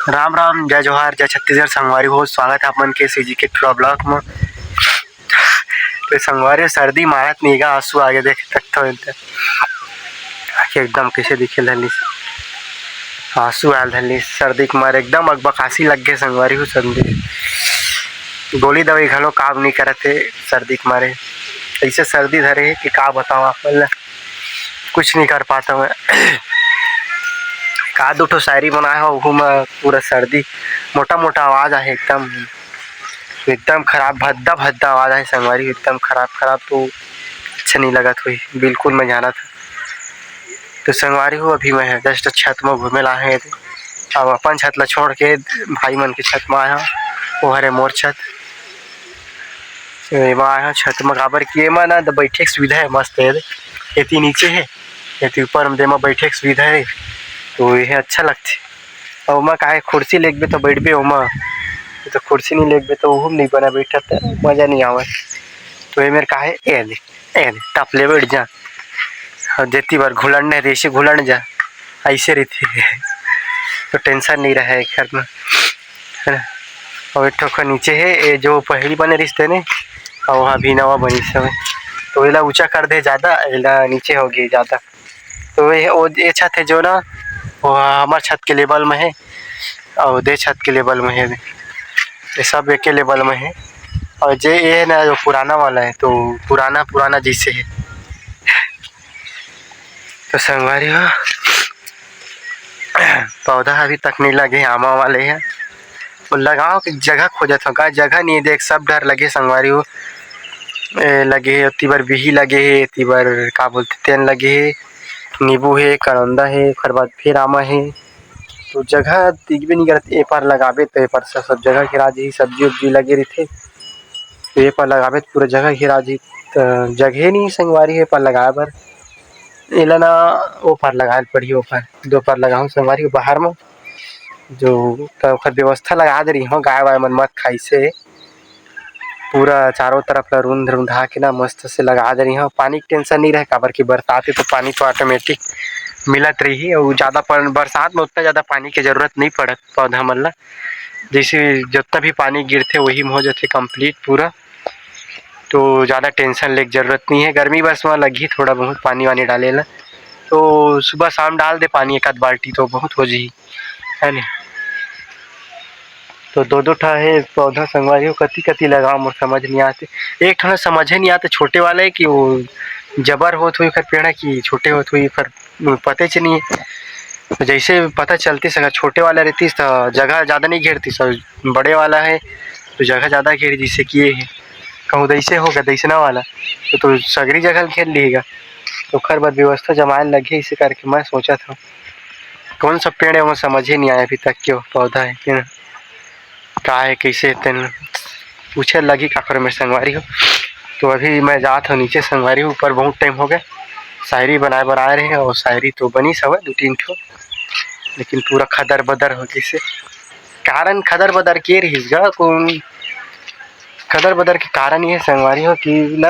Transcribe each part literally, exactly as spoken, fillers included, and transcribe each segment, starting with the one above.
राम राम, जय जोहार, जय छत्तीसगढ़ संगवारी हो। स्वागत है आप मन के CG के टूरा vlog में। तो संगवारी हो, सर्दी मारत नी गा, आंसू आगे देख तक तो आँखी एकदम कैसे दिखे धरलिस, आंसू आयल धरलिस सर्दी के मारे, एकदम अकबकासी लग गे संगवारी हो। सर्दी गोली दवाई घलो काम नहीं करत हे सर्दी के मारे, ऐसे सर्दी धरे हे कि का बताओ आप मन ला, कुछ नहीं कर पाता मैं। का दू ठो शायरी बनाए हो, ओहू में पूरा सर्दी, मोटा मोटा आवाज आहे एकदम, एकदम खराब, भद्दा भद्दा आवाज आहे संगवारी, एकदम खराब खराब, तो अच्छा नहीं लगत होही बिल्कुल, मैं जानत हूँ। तो संगवारी हो, अभी मैं just छत में घूमे ला हे, अब अपन छत ला छोड़ के भाई मन के छत में आया हूँ, वो हरे मोर छत। तो एमा आया हूँ छत में, काबर कि एमा ना तो बैठे के सुविधा है मस्त है, एती नीचे है, एती ऊपर में, एमा बैठे के सुविधा है, तो ये अच्छा लगथे। अउ ओमा काहे कुर्सी लेगबे तो बैठबे ओमा, तो कुर्सी नहीं लेगबे तो ओहू नहीं बना बैठत, मजा नहीं आवे। तो ये मेरे काहे ए दे, ए दे, टप ले बैठ जा, और जेती बार घुलड़ने जैसे घुलड़ जा, ऐसे रहिथे। तो tension नहीं रहे घर में, है ना। और एक ठो नीचे है, ये जो पहली बने रिश्ते ने, और वहाँ भी नवा बनी समय, तो एला ऊंचा कर दे ज्यादा, एला नीचे हो गई ज्यादा। तो ये, वो ये छत है जो ना, वो हमार छत के level में है, और दे छत के level में है, ये सब एक level में है। और जे ये है ना, जो पुराना वाला है, तो पुराना पुराना जैसे है। तो संगवारी हो, पौधा अभी तक नहीं लगे, आमा वाले है, वो लगाओ कि जगह खोजत हो का, जगह नहीं देख, सब डर लगे संगवारी हो। ए, लगे हे, ओती बर बिही लगे हे, एती बर का बोलथे, तेन लगे हे, नींबू हे, करौंदा हे, ओकर बाद फिर आमा हे। तो जगह दिखबे नहीं करत, ए पार लगाबे तो ए पार स-, सब जगह घेरा जही, सब्जी उब्जी लगे रहिथे। तो ए पार लगाबे तो पूरा जगह घेरा जही, त जगह नहीं संगवारी हे ए पार लगाए बर। एला ना ओ पार लगाए ल पड़ही, ओ पार, दो पार लगाहूँ संगवारी हो बाहर में, जो त ओकर व्यवस्था लगा दे रही हूँ, गाय वाय मन मत खाई से। पूरा चारों तरफ ला रूंध रूंधा के ना मस्त से लगा दे रही हूँ। पानी के tension नहीं रहे, काबर कि बरसात है तो पानी तो automatic मिलत रही। और ज़्यादा पर बरसात में उतना ज़्यादा पानी के जरूरत नहीं पड़त पौधा मन ला, जैसे जितना भी पानी गिरथे वही में हो जाथे complete पूरा। तो ज़्यादा tension लेके जरूरत नहीं है। गर्मी बस में लगही थोड़ा बहुत पानी वानी डाले ला, तो सुबह शाम डाल दे पानी एक आध बाल्टी तो बहुत हो जाही, है ना। तो दो दो ठा हे पौधा संगवारी हो, कति कति लगाओ मोर समझ नहीं आते। एक ठो समझे नहीं आते, छोटे वाला है कि वो जबर होत हुई ओकर पेड़ है कि छोटे होत हुई ओकर पते च नहीं है। तो जैसे पता चलती संग छोटे वाला रहतीस तो जगह ज़्यादा नहीं घेरतीस, और बड़े वाला है तो जगह ज़्यादा घेरी, जैसे कि ये है, कहूँ दैसे होगा दैसना वाला, तो, तो सगरी जगह घेर लिएगा। तो ओकर बर व्यवस्था जमाए लगे, इसे करके मैं सोचा था कौन सा पेड़ है, वो समझ ही नहीं आया अभी तक, क्यों पौधा है, क्यों का है, कैसे है, तेन पूछे लगी काकर मेरे संगवारी हो। तो अभी मैं जात हूँ नीचे संगवारी हो, ऊपर बहुत टाइम हो गया, शायरी बनाए बर आए रहे और शायरी तो बनी सब दो तीन ठो, लेकिन पूरा खदर बदर हो गई से। कारण खदर बदर के रहिस गा, कौन खदर बदर के कारण ये संगवारी हो कि ना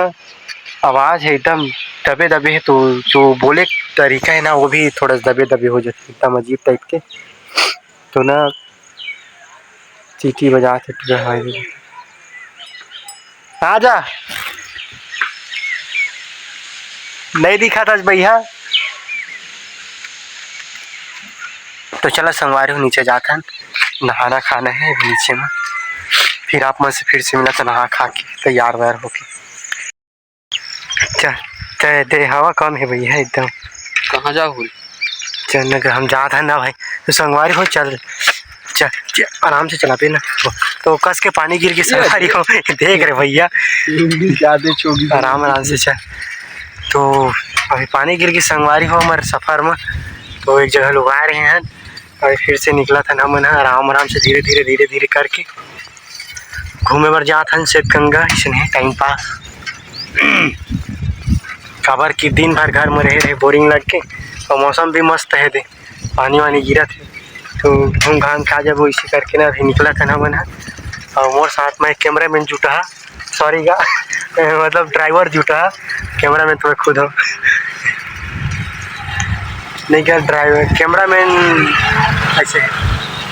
आवाज़ है एकदम दबे दबे है, तो जो बोले तरीका है ना वो भी थोड़ा दबे दबे हो जाते, एकदम अजीब टाइप के। तो ना चींटी बजात हे टूरा भाई। आजा, नहीं दिखा था भैया। तो चला संगवारी हो, नीचे जात हन, नहाना खाना है नीचे में, फिर आप मन से फिर से मिला तो नहा खा के तैयार वैयार होके। चल, चल, दे हवा कम है भैया एकदम। कहाँ जाओ होल? चल न, हम जात हन ना भाई, तो संगवारी हो, चल, चल, चल, आराम से चलाबे ना। तो कस के पानी गिर के ये संगवारी हो, देख रे भैया, ये भी ज्यादा चोगी। आराम, आराम से चल। तो अभी पानी गिर के संगवारी हो हमारे सफर में, तो एक जगह लुका रहे हैं, अभी फिर से निकला था ना मन ह, आराम आराम से धीरे धीरे धीरे धीरे करके घूमे बर जात हन श्वेत गंगा, इसने टाइम पास। काबर कि दिन भर घर में रहे रहे बोरिंग लग के, और मौसम भी मस्त है दे, पानी वानी गिरत है, तो घूम घाम के आ जाबो, इसी करके ना अभी निकला था ना मन ह। और मोर साथ में एक कैमरा मैन जुटा, सॉरी गा, मतलब ड्राइवर जुटा, कैमरा मैन तो मैं खुद हूँ। नहीं क्या ड्राइवर, कैमरा मैन ऐसे।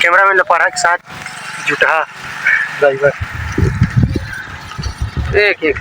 कैमरामैन लपरहा के साथ जुटहा ड्राइवर। एक एक